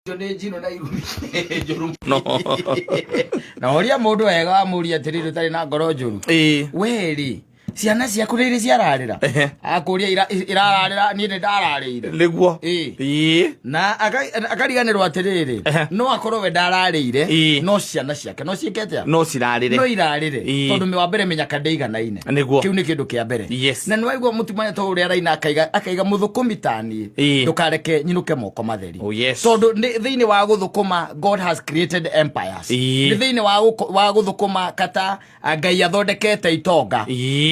Nĩ njino na irumi njũru. No. Na ũria mũndũ wega wamũria atĩrĩrĩ, ũtarĩ na ngoro njũru, we rĩ, ciana ciaku nĩ irĩ ciararĩra? Akũria irararĩra, niĩ nĩ ndararĩire. Na akariganĩrwo atĩrĩrĩ, no akorwo we ndararĩire, no ciana ciake no ciĩke atĩa? No cirarĩre. No irarĩre. Tondũ wa mbere mĩnyaka ndĩiganaine. Kĩu nĩ kĩndũ kĩa mbere. Na nĩ waigua mũtumia to ũrĩa araina akaiga mũthũkũmi taniĩ, ndũkareke nyinũke moko matheri. Oh, yes. Tondũ thĩinĩ wa gũthũkũma God has created empires. Nĩ thĩinĩ wa gũthũkũma kata Ngai athondekete itonga.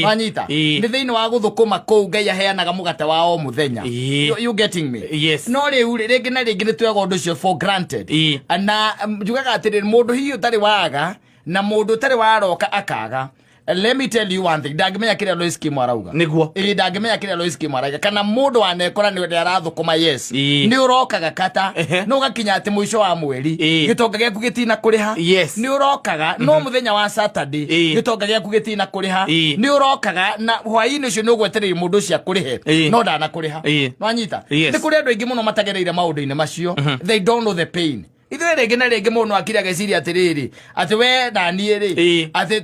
Wanyita? Nĩ thĩinĩ wa gũthũkũma kũu Ngai aheanaga mũgate wa o mũthenya. You getting me? Yes. No rĩu rĩ, rĩngĩ na rĩngĩ nĩ tuoyaga ũndũ ũcio for granted. Na njugaga atĩrĩrĩ, mũndũ hihi ũtarĩ waga na mũndũ ũtarĩ waroka akaga, let me tell you one thing, ndangĩmenya kĩrĩa Lois Kim arauga. Ĩĩ, ndangĩmenya kĩrĩa Lois Kim arauga, kana mũndũ wanekora nĩ arathũkũma, yes, nĩ ũrokaga kata, no ũgakinya atĩ mũico wa mweri gĩtonga gĩaku gĩtina kũrĩha. Nĩ ũrokaga no mũthenya wa Saturday gĩtonga gĩaku gĩtina kũrĩha. Nĩ ũrokaga na hwaĩ-inĩ ũcio nĩ ũgwetereire mũndũ ũcio akũrĩhe, no ndanakũrĩha. Nwanyita? Yes. Nĩ kũrĩ andũ aingĩ mũno matagereire maũndũ-inĩ macio. They don't know the pain. Ithuĩ rĩngĩ na rĩngĩ mũndũ akire ageciria atĩrĩrĩ, atĩ we na niĩ rĩ, atĩ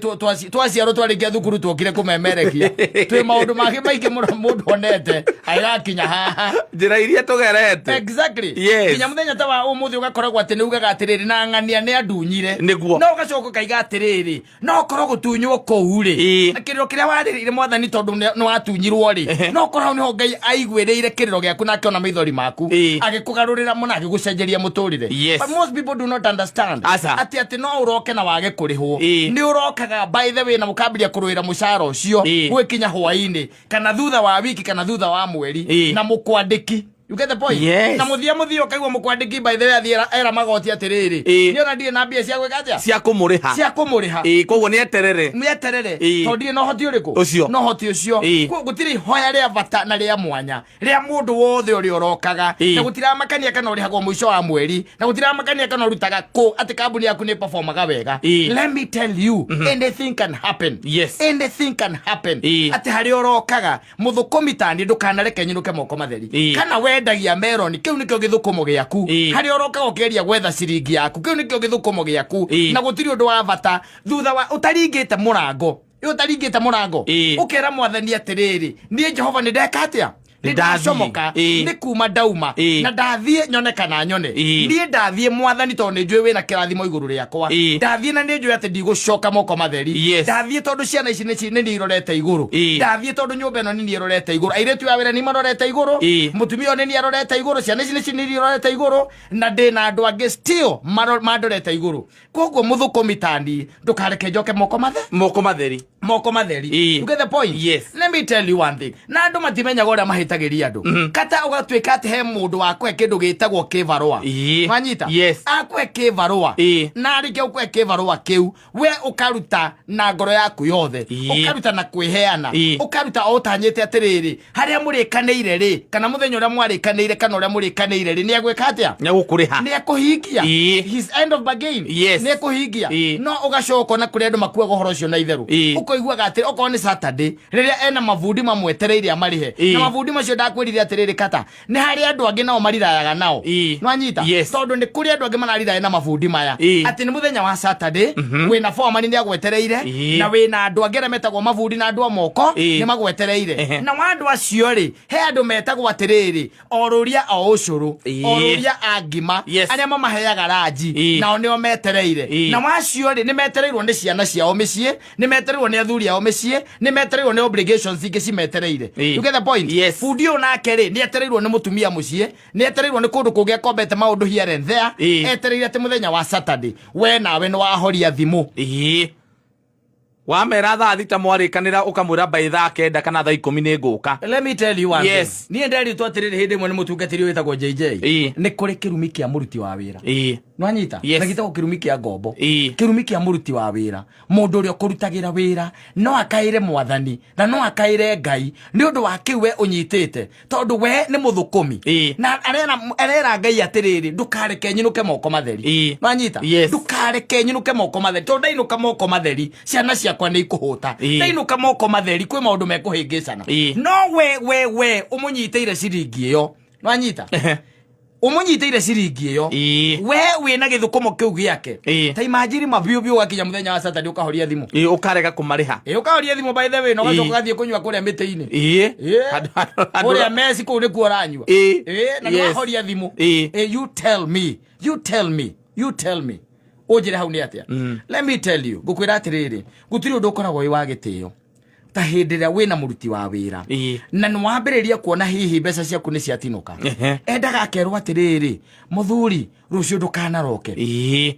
twaciarwo twarĩkia thukuru tuokire kũmemerekia. Twĩ maũndũ mangĩ maingĩ mũno mũndũ onete agĩgakinya haha. Njĩra iria tũgerete. Exactly. Nginya mũthenya ta wa ũmũthĩ ũgakoragwo atĩ nĩ ugaga atĩrĩrĩ, na ng'ania nĩ andunyire. No ũgacoka ũkaiga atĩrĩrĩ, no korwo gũtunywo kũu rĩ, na kĩrĩro kĩrĩa warĩrĩire Mwathani tondũ nĩ watunyirwo rĩ, no korwo hau nĩho Ngai aiguĩrĩire kĩrĩro gĩaku na akĩona maithori maku, agĩkũgarũrĩra mũno, agĩgũcenjeria mũtũrĩre. But most people do not understand Aca. atĩ no ũroke na wage kũrĩhwo. Nĩ ũrokaga, by the way, na mũkambĩrĩria kũrũĩra mũcara ũcio gũgĩkinya hwaĩ-inĩ kana thutha wa wiki kana thutha wa mweri na mũkwandĩki. You get the point? Yes. Na muthia muthia ukaigua mukwandiki, by the way, athie era magoti atiriri, ni ona ndirĩ na mbia cia gwĩka atĩa? Cia kũmũrĩha. Cia kũmũrĩha. Koguo nĩ eterere. Mweterere. Tondũ ndirĩ na ũhoti ũrĩkũ? Ũcio. Na ũhoti ũcio. Gũtirĩ ihoya rĩa bata na rĩa mwanya rĩa mũndũ wothe ũrĩa ũrokaga, na gũtiramakania kana ũrĩhagwo mũico wa mweri, na gũtiramakania kana ũrutaga kũ, atĩ kambuni yaku nĩ performaga wega. Let me tell you, anything can happen. Anything can happen. Atĩ harĩa ũrokaga, mũthũkũmi tani, ndũkanareke nyinũke moko matheri. Kana wendagia meroni, kĩu nĩkĩo gĩthũkũmo gĩaku. Harĩa ũrokaga ũkĩgeria gwetha ciringi yaku, kĩu nĩkĩo gĩthũkũmo gĩaku. Na gũtirĩ ũndũ wa bata thutha wa ũtaringĩte mũrango. Ĩ, ũtaringĩte mũrango, ũkera Mwathani atĩrĩrĩ, niĩ Jehova nĩ ndeka atĩa? Nĩ Nĩ ndathiĩ. ndacomoka. Nĩ kuma ndauma na ndathiĩ nyone kana nyone. Niĩ ndathiĩ, Mwathani, tondũ nĩ njũĩ wĩna kĩrathimo igũrũ rĩakwa. Ndathiĩ na nĩ njũĩ atĩ ndigũcoka moko matheri. Ndathiĩ tondũ ciana ici nĩ niĩ irorete igũrũ. Ndathiĩ tondũ nyũmba ĩno nĩ niĩ ĩrorete igũrũ, airĩtu a wĩra nĩ marorete igũrũ, mũtumia ũyũ nĩ niĩ arorete igũrũ, ciana ici nĩ niĩ irorete igũrũ, na ndĩ na andũ angĩ still mandorete igũrũ. Koguo mũthũkũmi tani, ndũkareke njoke moko mathe Moko matheri. Moko matheri. You get the point? Yes. Let me tell you one thing, na andũ matimenyaga ũrĩa mahĩtagĩria andũ. Kata ũgatuĩka atĩ he mũndũ wakũhe kĩndũ gĩtagwo kĩbarũa. Wanyita? Yes. Akũhe kĩbarũa, na arĩkia gũkũhe kĩbarũa kĩu, we ũkaruta na ngoro yaku yothe, ũkaruta na kwĩheana, ũkaruta o ũtanyĩte atĩrĩrĩ, harĩa mũrĩkanĩire rĩ, kana mũthenya ũrĩa mwarĩkanĩire, kana ũrĩa mũrĩkanĩire rĩ, nĩ agwĩka atĩa? Nĩ agũkũrĩha. Nĩ ekũhingia his end of bargain. Nĩ ekũhingia. No ũgacoka na kũrĩ andũ makuaga ũhoro ũcio na itherũ. Ũkoiguaga atĩ okorwo nĩ Saturday rĩrĩa ena mabundi mamwetereire amarĩhe, na mabundi macio, ndakwĩrire atĩrĩrĩ, kata nĩ harĩ andũ angĩ nao marirayaga nao. Nwanyita? Yes. Tondũ nĩ kũrĩ andũ angĩ marariraya na mabundi maya, atĩ nĩ mũthenya wa Saturday wĩna foreman nĩ agwetereire, na wĩna andũ angĩ arĩa metagwo mabundi na andũ a moko nĩ magwetereire. Na wa andũ acio rĩ, he andũ metagwo atĩrĩrĩ, orũria o ũcũrũ, orũria a ngima, arĩa mamaheaga ranji, nao nĩo metereire. Na wacio rĩ, nĩ metereirwo nĩ ciana ciao mĩciĩ, nĩ metereirwo nĩ athuri ao mĩciĩ, nĩ metereirwo nĩ obligations ingĩ cimetereire. You get the point? Yes. Bundi ũyũ nake rĩ, nĩ etereirwo nĩ mũtumia mũciĩ, nĩ etereirwo nĩ kũndũ kũngĩ akombete maũndũ here and there. Etereire atĩ mũthenya wa Saturday we nawe nĩ wahoria thimũ. Wamera thaa 6 mwarĩkanĩra, ũkamwĩra by thaa 9 kana thaa 10 nĩ ngũka. Let me tell you one thing. Niĩ nderitwo atĩrĩrĩ hĩndĩ ĩmwe nĩ mũtungatĩri ũyũ wĩtagwo JJ, nĩ kũrĩ kĩrumi kĩa mũruti wa wĩra. Nwanyita? Yes. Na gĩtagwo kĩrumi kĩa ngombo. Kĩrumi kĩa mũruti wa wĩra, mũndũ ũrĩa ũkũrutagĩra wĩra no akaĩre Mwathani na no akaĩre Ngai nĩ ũndũ wa kĩu we ũnyitĩte, tondũ we nĩ mũthũkũmi. Na arera Ngai atĩrĩrĩ, ndũkareke nyinũke moko matheri. Nwanyita? Yes. Ndũkareke nyinũke moko matheri, tondũ ndainũka moko matheri ciana ciakwa nĩ ikũhũta. Ndainũka moko matheri kwĩ maũndũ mekũhĩngĩcana. No we ũmũnyitĩire ciringi ĩyo, nwanyita? Ũmũnyitĩire ciringi ĩyo. We wĩna gĩthũkũmo kĩu gĩake. Ta imagine mabiũ biũ wakinya mũthenya wa Saturday ũkahoria thimũ. Ĩĩ, ũkarega kũmarĩha. Ĩ, ũkahoria thimũ, by the way, na ũgacoka ũgathiĩ kũnyua kũrĩa mĩtĩ-inĩ. Ĩĩ. Kũrĩa meci kũu nĩkuo ũranyua. Ĩ, na nĩwahoria thimũ. Ĩ, you tell me, you tell me, you tell me, ũnjĩre hau nĩ atĩa. Let me tell you, ngũkwĩra atĩrĩrĩ, gũtirĩ ũndũ ũkoragwo wĩ wa gĩtĩo ta hĩndĩ ĩrĩa wĩna mũruti wa wĩra na nĩ wambĩrĩria kuona hihi mbeca ciaku nĩ ciatinũka. Endaga akerwo atĩrĩrĩ, mũthuri, rũciũ ndũkanaroke.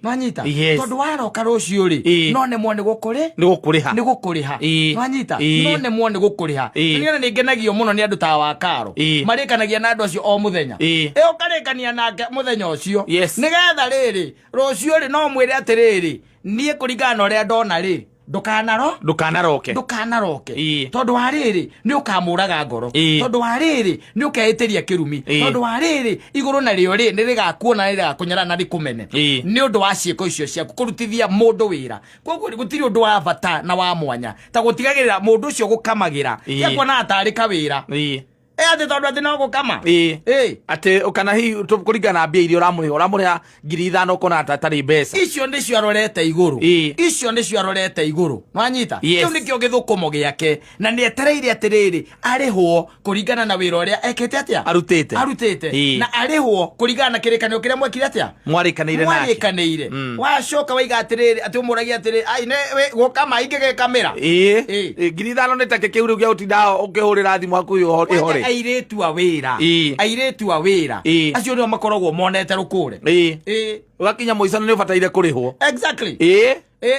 Nwanyita? Yes. Tondũ waroka rũciũ rĩ, no nemwo nĩ gũkũrĩ nĩ gũkũrĩha. Nĩ gũkũrĩha. Nwanyita? No nemwo nĩ gũkũrĩha. Nĩ nĩ ngenagio mũno nĩ andũ ta wakaro marĩkanagia na andũ acio o mũthenya. Ĩ, ũkarĩkania nake mũthenya ũcio nĩgetha rĩrĩ rũciũ rĩ, no mwĩre atĩrĩrĩ, niĩ kũringana na ũrĩa ndona rĩ, ndũkanaro Ndũkanaroke. Ndũkanaroke. Tondũ wa rĩrĩ, nĩ ũkamũraga ngoro. Tondũ wa rĩrĩ, nĩ ũkeĩtĩria kĩrumi. Tondũ wa rĩrĩ, igũrũ narĩo rĩ, nĩ rĩgakuona, nĩ rĩgakũnyara na rĩkũmene nĩ ũndũ wa ciĩko icio ciaku kũrutithia mũndũ wĩra. Koguo gũtirĩ ũndũ wa bata na wa mwanya ta gũtigagĩrĩra mũndũ ũcio gũkamagĩra ekuonaga tarĩ kawĩra. Ĩ, atĩ tondũ atĩ no gũkama. Ĩ. Atĩ kana hihi kũringana na mbia iria ũramũrĩha, ũramũrĩha 5,000, ũkona ta atarĩ mbeca. Icio nĩcio arorete igũrũ. Icio nĩcio arorete igũrũ, nwanyita? Yes. Kĩu nĩkĩo gĩthũkũmo gĩake, na nĩ etereire atĩrĩrĩ, arĩhwo kũringana na wĩra ũrĩa ekĩte atĩa? Arutĩte. Arutĩte. Na arĩhwo kũringana na kĩrĩkanĩro kĩrĩa mwekire atĩa? Mwarĩkanĩire nake. Mwarĩkanĩire. Wacoka waiga atĩrĩrĩ, atĩ ũmũragia atĩrĩ, ai nĩ gũkama ingĩgĩkamĩra. 5,000 nĩ take kĩu rĩu gĩa gũtinda ũkĩhũrĩra thimũ hakuhĩ Kwanja ĩhore. Airĩtu a wĩra, airĩtu a wĩra acio nĩo makoragwo monete rũkũre. Ũgakinya mũico na nĩ ũbataire kũrĩhwo. Exactly.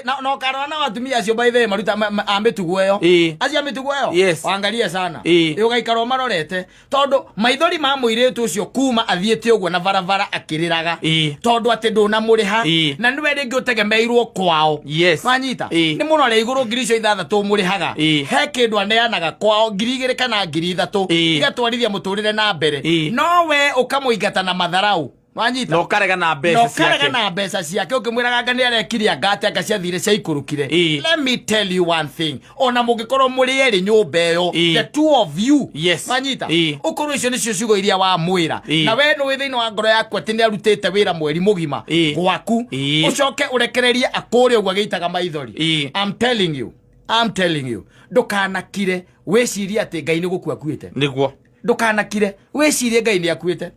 Na ũkarora na atumia acio, by the way, maruta a mĩtugo ĩyo. Acio a mĩtugo ĩyo, wangarie sana. Ũgaikara ũmarorete tondũ maithori ma mũirĩtu ũcio kuma athiĩte ũguo na barabara akĩrĩraga tondũ atĩ ndũnamũrĩha na nĩwe rĩngĩ ũtegemeirwo kwao. Wanyita? Nĩ mũrore igũrũ, 6,000 ũmũrĩhaga, he kĩndũ aneanaga kwao, 2,000 kana 3,000, igatwarithia mũtũrĩre na mbere. No we ũkamũingata na matharau, wanyita? Na ũkarega na na mbeca ũkarega ciake. Na mbeca ciake, ũkĩmwĩraga anga nĩ arekire, anga atĩ anga ciathire ciaikũrũkire. Let me tell you one thing, ona mũngĩkorwo mũrĩ erĩ nyũmba ĩyo, the two of you, wanyita? Ũkorwo icio nĩcio ciugo iria wamwĩra, na we nĩũĩ thĩinĩ wa ngoro yaku atĩ nĩ arutĩte wĩra mweri mũgima gwaku, ũcoke ũrekererie akũrĩ ũguo agĩitaga maithori. I'm telling you, I'm telling you, ndũkanakire wĩcirie atĩ Ngai nĩ gũkua akuĩte. Nĩguo. Ndũkanakire wĩcirie Ngai nĩ akuĩte,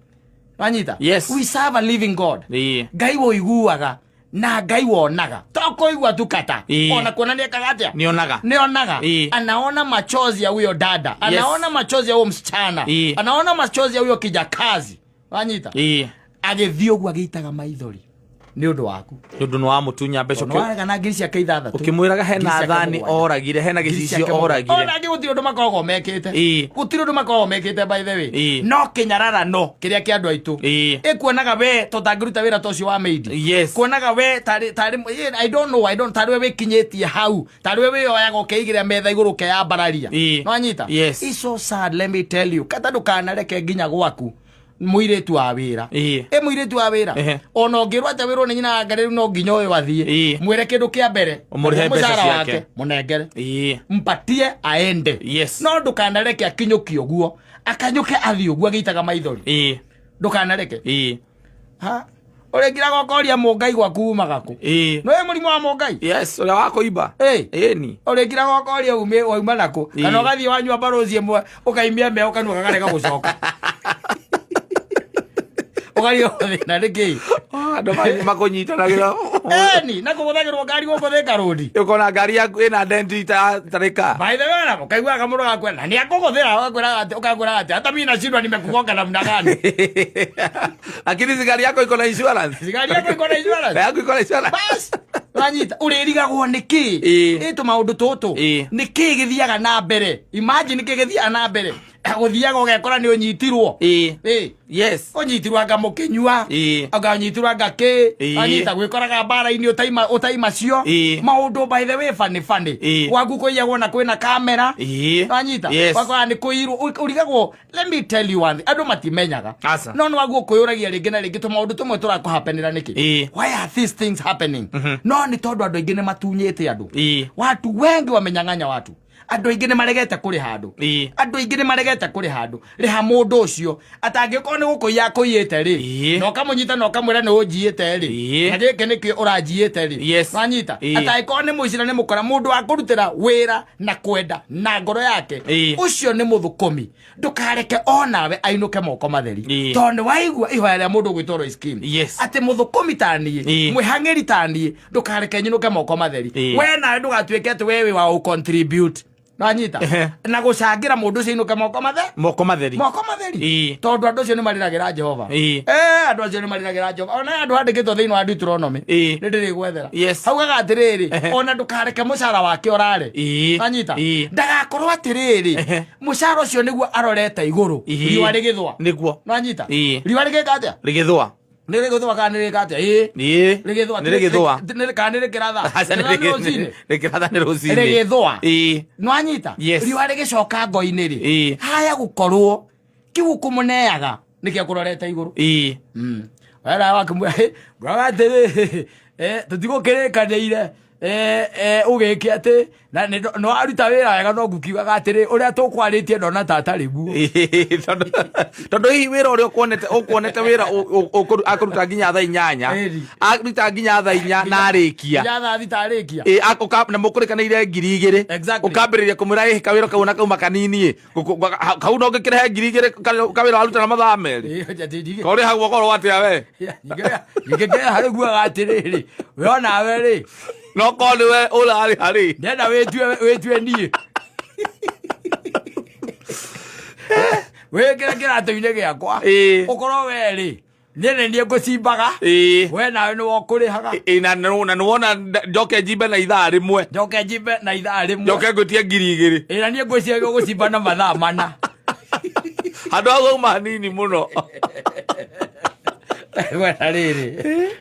wanyita? Yes. We serve a living God. Ngai woiguaga na Ngai wonaga, to kũigua tu kata. Ona kuona nĩ ekaga atĩa? Nĩonaga. Nĩonaga. Anaona machozi ya huyo dada, anaona machozi ya huyo msichana, anaona machozi ya huyo kijakazi, wanyita? Agĩthiĩ ũguo agĩitaga maithori nĩ ũndũ waku. Nĩ ũndũ nĩ wamũtunya mbeca. Tondũ warega na 6,000. Ũkĩmwĩraga hena Ngiri ciake thani 7. oragire, hena Ngiri gĩcicio ciake 7. oragire. Ona angĩ gũtirĩ ũndũ makoragwo mekĩte. Gũtirĩ ũndũ makoragwo mekĩte, by the way. No kĩnyararano kĩrĩa kĩa andũ aitũ, ĩkuonaga we to tangĩruta wĩra ta ũcio wa maid. Kuonaga we tarĩ I don't know, I don't, tarĩ we wĩkinyĩtie hau, tarĩ we wĩyoyaga ũkeigĩrĩra metha igũrũ ũkeyambararia. Nwanyita? Yes. It's so sad, let me tell you. Kata ndũkanareke nginya gwaku mũirĩtu wa wĩra. Ĩ, mũirĩtu wa wĩra, ona ũngĩrwo atĩa wĩrwo nĩ nyina anga rĩu no nginya ũyũ athiĩ, mwĩre kĩndũ kĩa mbere, Ũmũrĩhe mbeca mũcara ciake. wake mũnengere, mpatie aende. No ndũkanareke akinyũkie ũguo, akanyũke athiĩ ũguo agĩitaga maithori. Ndũkanareke. Ha, ũrĩngiraga ũkoria mũngai gwaku umaga kũ. Nĩwe mũrimũ wa mũngai. Yes, ũrĩa wa kũimba. Ĩni. Ũrĩngiraga ũkoria wauma nakũ, kana ũgathiĩ wanyua mbarũci ĩmwe, ũkaimia mbeũ kanua kakarega gũcoka, ũkaria thĩna nĩ kĩĩ. Andũ makũnyitanagĩra. Eni na kũhũthagĩrwo ngari gũkũ Thika Road. Ũkona ngari yaku ĩna denti itarĩka. By the way, na ũkaiguaga mũndũ agakwĩra na nĩ akũgũthĩra, ũgakwĩraga atĩ, ũkakwĩraga atĩ hata mimi nashindwa nimekugonga namna gani. Lakini si gari yako iko na insurance? Gari yako iko na insurance. Yako iko na insurance. Bas, wanyita, ũrĩrigagwo nĩ kĩ. Ĩ tũmaũndũ tũtũ, nĩ kĩ gĩthiaga na mbere? Imagine kĩ gĩthiaga na mbere, gũthiaga ũgekora nĩ ũnyitirwo. Ũnyitirwo anga mũkĩnyua, anga ũnyitirwo anga kĩ. Wanyita, gwĩkoraga mbara-inĩ ũtaima ũtaima cio. Maũndũ, by the way, funny funny. Gwaku kũiyagwo na kwĩna kamera. Wanyita? Yes. Wakora nĩ kũirwo, ũrigagwo. Let me tell you one thing, andũ matimenyaga. Aca. No nĩ waguo kwĩyũragia rĩngĩ na rĩngĩ tũmaũndũ tũmwe tũrakũhapenera nĩkĩ. Why are these things happening? No nĩ tondũ andũ aingĩ nĩ matunyĩte andũ. Watu wengi wamenyang'anya watu. Andũ aingĩ nĩ maregete kũrĩha andũ. Andũ aingĩ nĩ maregete kũrĩha andũ. Rĩha mũndũ ũcio, atangĩkorwo nĩ gũkũiya akũiyĩte rĩ, na ũkamũnyita na ũkamwĩra nĩ ũnjiyĩte rĩ, na gĩkĩ nĩkĩo ũranjiyĩte rĩ. Wanyita? Atangĩkorwo nĩ mũici na nĩ mũkora, mũndũ wa kũrutĩra wĩra na kwenda na ngoro yake, ũcio nĩ mũthũkũmi. Ndũkareke onawe ainũke moko matheri, tondũ nĩ waigua ihoya rĩa mũndũ ũgwĩtwo Royce Kim, atĩ mũthũkũmi ta niĩ, mwĩhang'ĩri ta niĩ, ndũkareke nyinũke moko matheri. We nawe ndũgatuĩke atĩ we wĩ wa gũ-contribute. Wanyita? Na gũcangĩra mũndũ ũcio ainũke moko mathe Moko matheri. Moko matheri. Tondũ andũ acio nĩ marĩragĩra Jehova. Andũ acio nĩ marĩragĩra Jehova. Ona andũ handĩkĩtwo thĩinĩ wa Deuteronomy, nĩ ndĩrĩgwethera. Haugaga atĩrĩrĩ, ona ndũkareke mũcara wake ũrare. Wanyita? Ndagakorwo atĩrĩrĩ, mũcara ũcio nĩguo arorete igũrũ riũa rĩgĩthũa. Nĩguo. Nwanyita? Riũa rĩgĩka atĩa? Rĩgĩthũa. Nĩ rĩgĩthũa kana nĩ rĩgĩka atĩa? Ĩĩ. Rĩgĩthũa. Nĩ rĩgĩthũa. Kana nĩ rĩkĩratha? Aca, nĩ Nĩ rũcinĩ. Rĩkĩratha nĩ rũcinĩ. Rĩgĩthũa. Nwanyita? Yes. Riũa rĩgĩcoka ngoi-inĩ rĩ, haya gũkorwo kĩu ũkũmũneaga nĩkĩo kũrorete igũrũ. Wera wakĩmwĩra, "Ngwaga atĩrĩ, tũtigũkĩrĩkanĩire ũgĩke atĩ na nĩ waruta wĩra wega, no ngukiugaga atĩrĩ, ũrĩa tũkwarĩtie ndona ta atarĩ guo." Tondũ hihi wĩra ũrĩa ũkuonete wĩra akũruta nginya thaa 8, aruta nginya thaa 4 na arĩkia. Nginya thaa 6 arĩkia. Na mũkũrĩkanĩire 2000. Ũkambĩrĩria kũmwĩra, "Ĩ, kawĩra kau na kauma kanini ĩ, kau no ngĩkĩrehe 2000, kawĩra waruta na mathaa 2." Korĩhagwo korwo atĩa we? Ningĩ harĩ guaga atĩrĩrĩ, we onawe rĩ, No korwo nĩwe ũrarĩha rĩ, ndenda wĩtue niĩ wĩkĩre kĩratũ-inĩ gĩakwa, ũkorwo we rĩ, niĩ nĩ niĩ ngũcimbaga, we nawe nĩwe ũkũrĩhaga. Na nĩwona njoke njimbe na ithaa 1. Njoke njimbe na ithaa 1. Njoke ngwĩtie 2000. Ĩ, na niĩ ngwĩciria gũcimba na mathaa 4. Handũ hau hauma hanini mũno. Ekwenda rĩrĩ,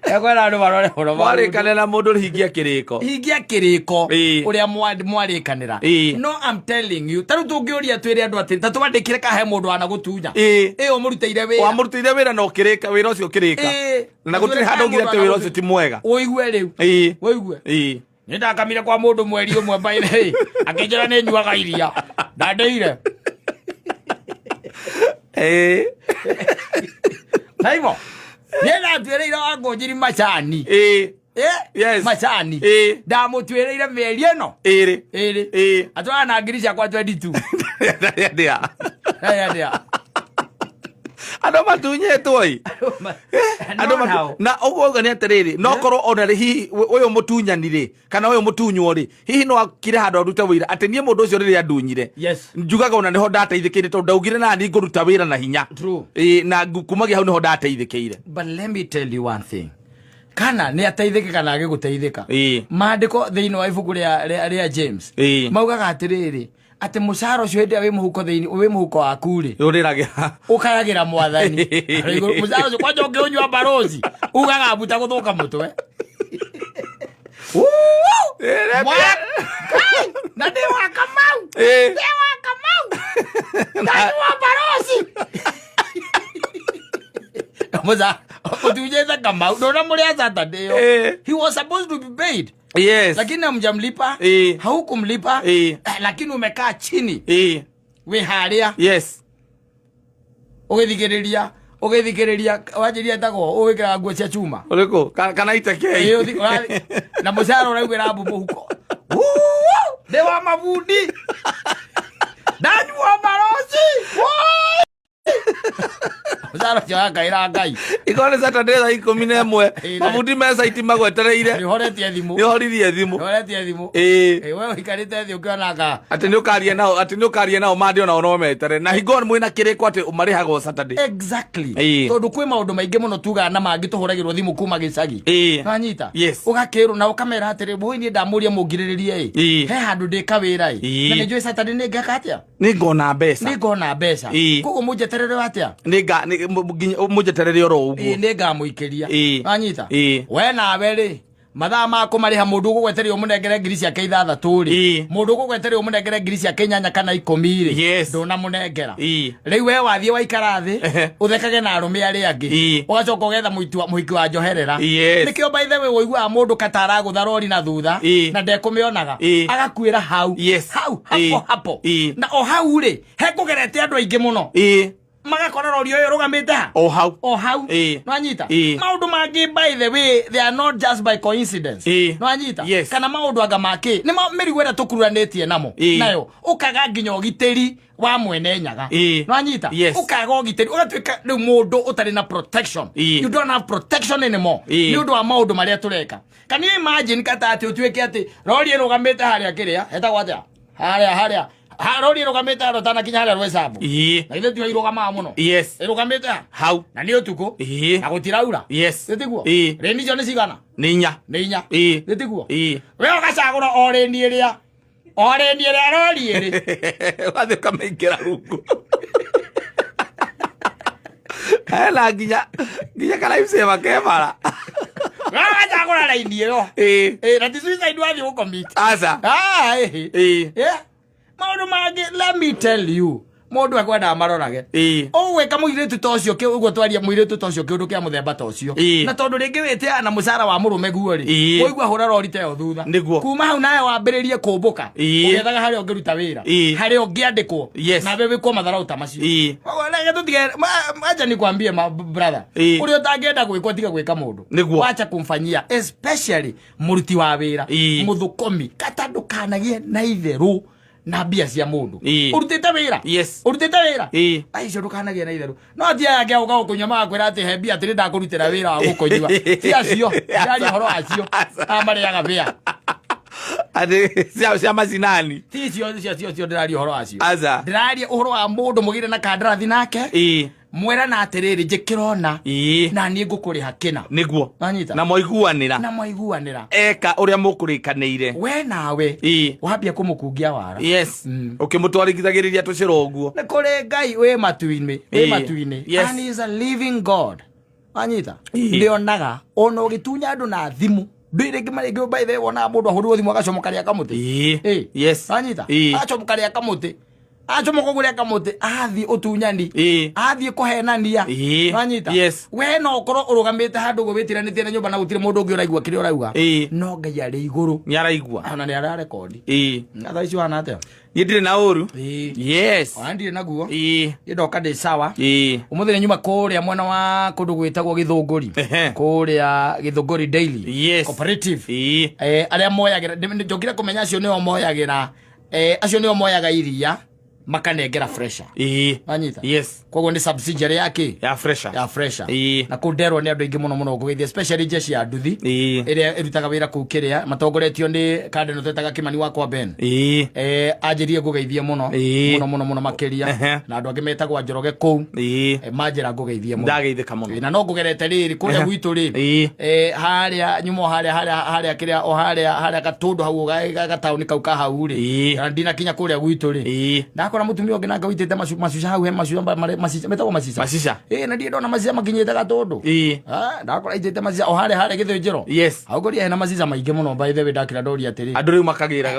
ekwenda andũ marore mũno maũndũ. Mwarĩkanĩra na mũndũ, hingia kĩrĩko. Hingia kĩrĩko ũrĩa mwarĩkanĩra. No I'm telling you, ta rĩu tũngĩũria twĩre andũ atĩ ta twandĩkĩre kahe mũndũ wanagũtunya, ĩ ũmũrutĩire wĩra. Wamũrutĩire wĩra na ũkĩrĩka wĩra ũcio ũkĩrĩka, na gũtirĩ handũ ũngire atĩ wĩra ũcio ti mwega. Ũigue rĩu. Ũigue. Nĩ ndakamire kwa mũndũ mweri ũmwe, by the way, akĩnjĩra nĩ nyuaga iria ndandĩire. Taibo niĩ ndatuĩrĩire wangũnjiri macani. Yes. Macani. Ndamũtuĩrĩire mĩeri ĩno 2. 2. Atwara na ngiri ciakwa 22. Ndĩa. Ndĩa. Andũ matunyĩtwo ĩ. Andũ na ũguo auga nĩ atĩrĩrĩ, no korwo ona rĩ, hihi ũyũ mũtunyani rĩ, kana ũyũ mũtunywo rĩ, hihi no akire handũ arute wĩira atĩ niĩ mũndũ ũcio rĩrĩa ndunyire, njugaga ona nĩho ndateithĩkĩire, tondũ ndaugire na niĩ ngũruta wĩra na hinya. True. Ĩ, na kumagia hau nĩho ndateithĩkĩire. But let me tell you one thing, kana nĩ ateithĩke kana agĩgũteithĩka, maandĩko thĩinĩ wa ibuku rĩa James maugaga atĩrĩrĩ, atĩ mũcara ũcio hĩndĩ ĩrĩa wĩ mũhuko thĩinĩ, wĩ mũhuko waku rĩ, ũrĩragĩra. Ũkayagĩra mwathani. Mũcara ũcio kwanja ũngĩũnyua barozi ugaga mbuta gũthũka mũtwe. Na ndĩ wa Kamau, ndĩ wa Kamau, ndanyua barozi musa utunyete Kamau ndona muri a Saturday yo. He was supposed to be paid, lakini hamjamlipa. Haukumlipa. Lakini umekaa chini, wĩ harĩa, ũgĩthikĩrĩria wanjĩria etagwo ũgĩkĩraga nguo cia chuma. Ũrĩkũ? Kana itekei. Na mũcara ũraugĩra mbu mũhuko. Wuu! Ndĩ wa mabundi, ndanyua maroci. Woi! Mũcara ũcio wakaĩra Ngai. Ikorwo nĩ Saturday thaa 11, mabundi me site magwetereire. Nĩ ũhoretie thimũ. Nĩ ũhoririe thimũ. Nĩ ũhoretie thimũ. We ũikarĩte thĩ ũkĩonaga Atĩ nĩ ũkaria nao, atĩ nĩ ũkaria nao mande, onao no metere na hingo mwĩna kĩrĩko atĩ marĩhagwo Saturday. Exactly. Tondũ kwĩ maũndũ maingĩ mũno tugaga na mangĩ tũhũragĩrwo thimũ kuma gĩcagi. Wanyita? Yes. Ũgakĩrwo na ũkamera atĩrĩ, "Bũi, niĩ ndamũria mũngirĩrĩrie ĩ, he handũ ndĩka wĩra ĩ, na nĩ njũĩ Saturday nĩ ngeka atĩa? Nĩ ngona mbeca. Nĩ ngona mbeca. Koguo mũnjeterere atĩa? Nĩ nga nĩ- nginya mũnjeterere oro ũguo. Nĩ ngamũikĩria." Wanyita? We nawe rĩ, Mathaa ma kũmarĩha mũndũ ũgũgweterera ũmũnengere ngiri ciake 6 rĩ, mũndũ ũgũgweterera ũmũnengere ngiri ciake 8 kana 10 rĩ, ndũnamũnengera. Rĩu we wathiĩ waikara thĩ, ũthekage na arũme arĩa angĩ, ũgacoka ũgetha mũhiki wa njoherera. Nĩkĩo, by the way, ũiguaga mũndũ kata aragũtha rori na thutha na ndekũmĩonaga, agakuĩra hau hau hapo hapo. Na o hau rĩ, hekũgerete andũ aingĩ mũno, magakora rori ũyũ ĩrũgamĩte ha? O hau. O hau. Nwanyita? Maũndũ mangĩ, by the way, they are not just by coincidence. Nwanyita? Yes. Kana maũndũ anga makĩ nĩ mĩrigo ĩrĩa tũkururanĩtie namo, nayo ũkaga nginya ũgitĩri wa mwene Nyaga. Nwanyita? Yes. Ũkaga ũgitĩri, ũgatuĩka rĩu mũndũ ũtarĩ na protection. You don't have protection anymore nĩ ũndũ wa maũndũ marĩa tũreka. Can you imagine kata atĩ ũtuĩke atĩ rori ĩrũgamĩte harĩa kĩrĩa hetagwo atĩa, harĩa ha rori ĩrũgamĩte harĩa ũtanakinya harĩa Rwesambu, na ithe tiho irũgamaga mũno, ĩrũgamĩte ha? Hau. Na nĩ ũtukũ, na gũtiraura. Nĩtiguo? Rĩni icio nĩ cigana? Nĩ 4. Nĩ 4. Nĩtiguo? Ĩĩ. We ũgacagũra o rĩni ĩrĩa, o rĩni ĩrĩa rori ĩrĩ. Ũgathiĩ ũkamaingĩra rungu hena nginya karaiceva kebara. We ũgacagũra raini ĩyo. Ĩ, na ti suicide wathiĩ gũcommit. Aca. Ah, ĩhĩ. Yeah. Maũndũ mangĩ, let me tell you, mũndũ ekwendaga marorage. Ũgwĩka mũirĩtu ta ũcio ũguo twaria, mũirĩtu ta ũcio kĩũndũ kĩa mũthemba ta ũcio, na tondũ rĩngĩ wĩtĩaga na mũcara wa mũrũme guo rĩ, ũigua hũra rori ta ĩyo thutha. Kuma hau nawe wambĩrĩrie kũmbũka, ũgĩethaga harĩa ũngĩruta wĩra, harĩa ũngĩandĩkwo, nawe wĩkwo matharau ta macio. Koguo reke tũtige acha nikwambie, ma brother, ũrĩa ũtangĩenda gwĩkwo, tiga gwĩka mũndũ. Wacha kumfanyia, especially mũruti wa wĩra, mũthũkũmi. Kata ndũkanagie na itherũ na mbia cia mũndũ ũrutĩte wĩra. Ũrutĩte wĩra. Aicio ndũkanagie na itherũ. No ti aya angĩ agũka gũkũnyua magakwĩra atĩ he mbia, atĩ nĩ ndakũrutĩra wĩra wa gũkũnyua. Ti acio ndĩraria ũhoro wacio, aya marĩaga bĩa. Atĩ cia macinani. Ti icio, cio ndĩraria ũhoro wacio. Aca. Ndĩraria ũhoro wa mũndũ mũgĩre na kandarathi nake, mwerana atĩrĩrĩ, njĩkĩra ũna na niĩ ngũkũrĩha kĩna. Wanyita? Na mwaiguanĩra. Na mwaiguanĩra. Eka ũrĩa mũkũrĩkanĩire. We nawe wambia kũmũkungia wara. Ũkĩmũtwarithagĩrĩria tũcĩra ũguo. Nĩ kũrĩ Ngai wĩ matu-inĩ, wĩ matu-inĩ, and he is a living God. Wanyita? Nĩonaga ona ũgĩtunya andũ na thimũ. Ndũĩ rĩngĩ marĩngĩ, by the way, wonaga mũndũ ahũrwo thimũ agacomoka rĩa kamũtĩ. Wanyita? Agacomoka rĩa kamũtĩ, acomoka ũguo rĩa kamũtĩ, athiĩ ũtunyani, athiĩ kũhenania. Wanyita? Yes. We no ũkorwo ũrũgamĩte handũ ũguo wĩtiranĩtie na nyũmba na gũtirĩ mũndũ ũngĩ ũraigua kĩrĩa ũrauga, no Ngai arĩ igũrũ. Nĩ araigua. Ona nĩ ararekondi. Na thaa ici wana atĩa? Niĩ ndirĩ na ũru. Ona ndirĩ naguo. Niĩ ndoka ndĩ sawa. Ũmũthĩ nĩ nyuma kũrĩa mwena wa kũndũ gwĩtagwo Gĩthũngũri, kũrĩa Gĩthũngũri Daily Cooperative. Arĩa moyagĩra, njokire kũmenya acio nĩo moyagĩra, acio nĩo moyaga iria makanengera Fresha. Wanyita? Yes. Koguo nĩ subsidiary ya kĩ? Ya Fresha. Ya Fresha. Na kũu nderwo nĩ andũ aingĩ mũno mũno ngũgeithia, especially jeshi ya nduthi ĩrĩa ĩrutaga wĩra kũu kĩrĩa matongoretio nĩ kandeno twetaga Kĩmani wakwa Ben. Anjĩrie ngũgeithie mũno, mũno mũno mũno makĩria. Na andũ angĩ metagwo Njoroge kũu. Manjĩra ngũgeithie mũno. Ndageithĩka mũno. Na no ngũgerete rĩrĩ kũrĩa gwitũ rĩ, harĩa nyuma o harĩa harĩa kĩrĩa o harĩa gatũndũ hau gataũni kau ka hau rĩ, na ndinakinya kũrĩa gwitũ rĩ, ndakora mũtumia ũngĩ nake ũitĩte macuca hau he macuca macica metagwo macica. Macica. Na ndirĩ ndona macica makinyĩte gatũndũ. Ah, ndakora aitĩte macica o harĩa gĩthĩnjĩro. Hau ngũria hena macica maingĩ mũno. By the way, ndakĩra ndoria atĩrĩ, Andũ rĩu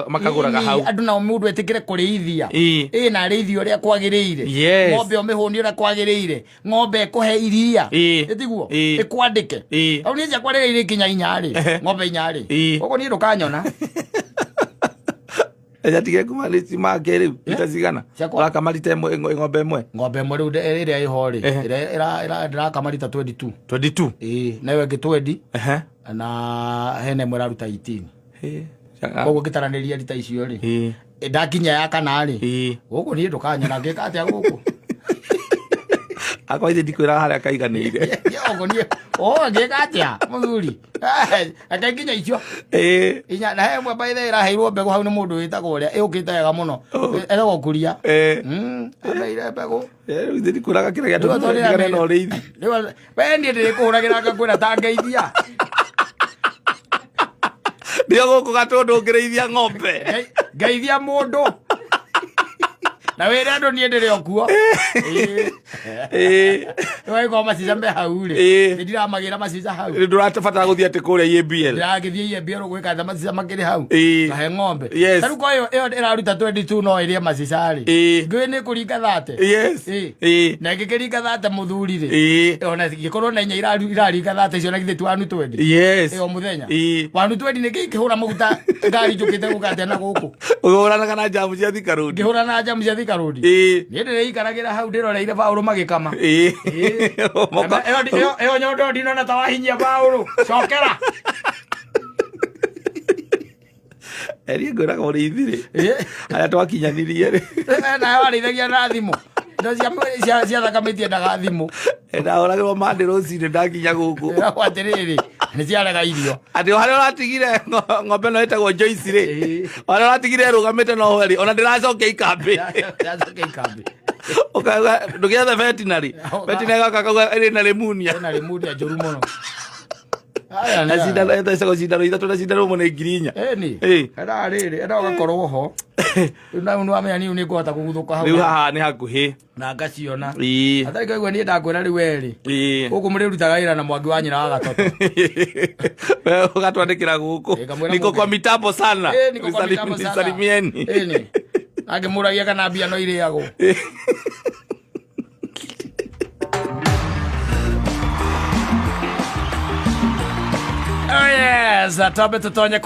makagũraga hau. Andũ nao mũndũ etĩkĩre kũrĩithia. Na arĩithie ũrĩa kwagĩrĩire. Ng'ombe ũmĩhũnie ũrĩa kwagĩrĩire, ng'ombe ĩkũhe iria. Ĩtiguo? Ĩkwandĩke. Hau niĩ ciakwa rĩrĩa irĩ kinya 4 rĩ, ng'ombe 4 rĩ, koguo niĩ ndũkanyona. Atige kuma nĩ make rĩu ita cigana? Ciakwa. Ũrakama rita ĩmwe, ng'ombe ĩmwe? Ng'ombe ĩmwe rĩu ĩrĩa ĩho rĩ, ĩrĩa ndĩrakama rita 22. 22. Ĩĩ, na ĩyo ĩngĩ 20, na hena ĩmwe ĩraruta 18. Koguo ngĩtaranĩria rita icio rĩ, ndakinya ya kana rĩ, gũkũ niĩ ndũkanyona ngĩka atĩa gũkũ. Akwa ithe ndikwĩra harĩa kaiganĩire. Ũguo niĩ o ngĩka atĩa mũthuri. Reke nginya icio 4, na he ĩmwe by the way ĩraheirwo mbegũ hau nĩ mũndũ wĩtagwo ũrĩa ĩũkĩte wega mũno, etagwo Kuria. Ameire mbegũ. Rĩu ithe ndikwĩraga kĩrĩa Rĩu gĩatũmire atwarĩra ndigane na ũrĩithi. Rĩu we niĩ ndĩrĩkũhũragĩra ngakwĩra ta ngeithia. Ndio gũkũ gatũndũ ngĩrĩithia ng'ombe. Ngeithia mũndũ. Na wĩre andũ niĩ ndĩrĩ o kuo. Ĩĩ. Ĩĩ. Nĩwagĩkorwo macica me hau rĩ. Ĩĩ. Nĩ ndiramagĩra macica hau. Ndũrabatara gũthiĩ atĩ kũrĩa EABL. Ndĩragĩthiĩ EABL gwĩka atĩa macica makĩrĩ hau. Ĩĩ. Ngahe ng'ombe. Yes. Ta rĩu ko ĩyo ĩyo ĩraruta 22 no ĩrĩe macica rĩ. Ĩĩ. Ngũĩ nĩ kũringa thate. Yes. Ĩĩ. Ĩĩ. Na ĩngĩkĩringa thate mũthuri rĩ. Ĩĩ. Ona ingĩkorwo na inya iraringa thate icio na githĩ ti wanu twendi. Yes. Ĩyo mũthenya. Ĩĩ. Wanu twendi nĩ kĩ ingĩhũra maguta ngari njũkĩte gũka atĩa na gũkũ. Ũhũranaga na njamu cia Thika Road. Ngĩhũra na njamu cia Thika Road. Ĩĩ. Niĩ ndĩrĩikaragĩra hau ndĩroreire Paũlũ magĩkama. Ĩĩ. Ĩĩ. Ĩyo nyondo ndinona ta wahinyia Paũlũ. Cokera. Eri ngwĩraga ũrĩithi rĩ. Ĩĩ. Harĩa twakinyanirie rĩ. Nawe warĩithagia na thimũ. Indo cia thakame itiendaga thimũ. Ndahũragĩrwo mandĩ rũcinĩ ndakinya gũkũ. Ĩragwo atĩrĩrĩ, nĩ ciarega irio. Atĩ o harĩa ũratigire ng'ombe ĩno ĩtagwo Joyce rĩ. Ĩĩ. O harĩa ũratigire ĩrũgamĩte no ho ĩrĩ. Ona ndĩracokia ikambĩ. Ndacokia ikambĩ. Ũkauga ndũgĩethe veterinary. Veterinary gaka kauga ĩrĩ na pneumonia. Ĩna pneumonia njũru mũno. Aya, Na cindano ĩthecagwo cindano ithatũ na cindano ĩmwe nĩ 4,000. Ĩni. Ĩĩ. Enda rĩrĩ, enda ũgakorwo ho. Rĩu na nĩ wamenya niĩ nĩ ngũhota kũguthũka hau. Rĩu haha nĩ hakuhĩ. Na ngaciona. Ĩĩ. Atarĩ kaigua niĩ ndakwĩra rĩu werĩ. Ĩĩ. Gũkũ mũrĩrutaga wĩra na mwangi wa nyina wa gatoto. Wewe ũgatwandĩkĩra gũkũ. Ĩĩ, ngamwĩra Niko kwa mũngĩ. mitambo sana. Ĩĩ, niko kwa mitambo sana. Nisalimieni. Ĩni. Angĩmũragia kana mbia no irĩagwo. Oh yes, twambe tũtonye kũrĩ